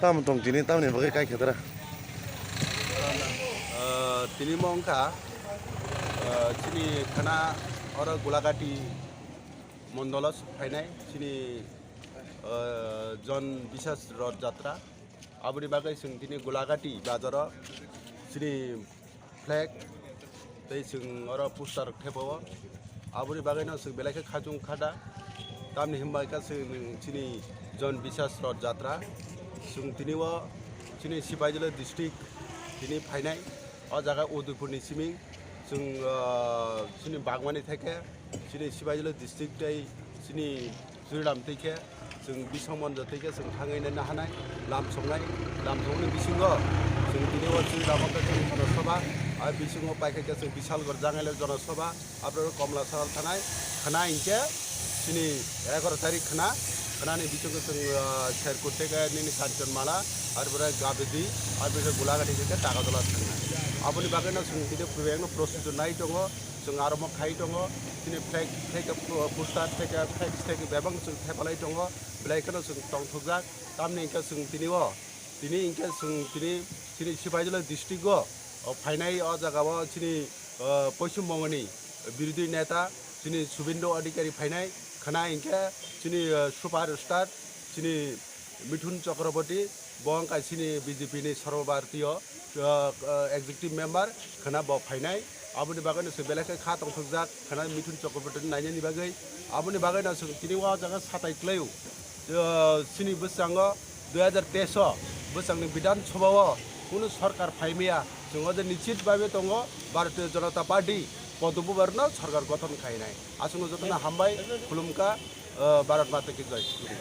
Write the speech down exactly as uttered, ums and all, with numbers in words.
Tamo tong tini, tamoni bagwi kai khe dara? Ah, tini mo wngkha, ah, chini khana oro Gulagati mondolo phainai chini, ah, Jon Biswas Roth Jatra. Aboni bagwi chwng tini Gulagati bazaro chini flag tei chwng oro poster rok thepao. Aboni bagwino chwng belai khe khachung khada. Tamni hwnba khe chwng chini Jon Biswas Roth Jatra. Chwng tini o chini Sipaijala district tini phainai. O jaga Udaipurni simi chwng, ah, chini bagmani theke chini Sipaijala district tei chini Churilam twi khe chwng bisong monjo twi khe chwng thangwi nai nahanai lam songnai, lam songni bisingo chwng tini o Churilam o khe chwng jonosobha, a bisingo pai khe chwng Bishalgarh jangailo jonosobha, aphuru Komlasahar thanai khna hinkhe chini egaroh tarik khna, khnani bisingo chwng, ah, Sherkut twi khe nini Kanchanmala, arpore Gabedi, arpore Gulagati twi khe Tagarjala thangnai. Aboni bagwino chwng tini puribengno prostuti nai tongo. Chwng aro mo khai tongo, chini flag, flag, poster, flag, flag, flag bebak chwng thepalai tongo, belai kheno chwng tongthokjak. Tamni hwnkhe chwng tini o, tini hwnkhe chwng tini, chini Sipaijala district o, o phainai o jaga o chini, o, Poschim Bongoni birodhi neta chini Subhendu Adhikari phainai, khna hwnkhe chini, o, superstar chini Mithun Chakraborty, bo wngkha chini B J P ni Sarva Bharatiya, uh, uh, executive member, khna bo phainai. Aboni bagwino se belai khe kha tongthokjak, khna Mithun Chakraborty ni nainani bagwi. Aboni bagwino chwng tini o jaga satai kwlaio. Uh, chini bwskango dui hajar teis o bwskangni Bidhan Sabha o kunu sorkar phaimaya, chwng o je nichit bhabe tongo Bharatiya Janata Party, Padma Babu no sorkar gothon khainai. Aswkno jotono hambai, khulumkha, uh, Bharat Mata ki jai, khulumkha.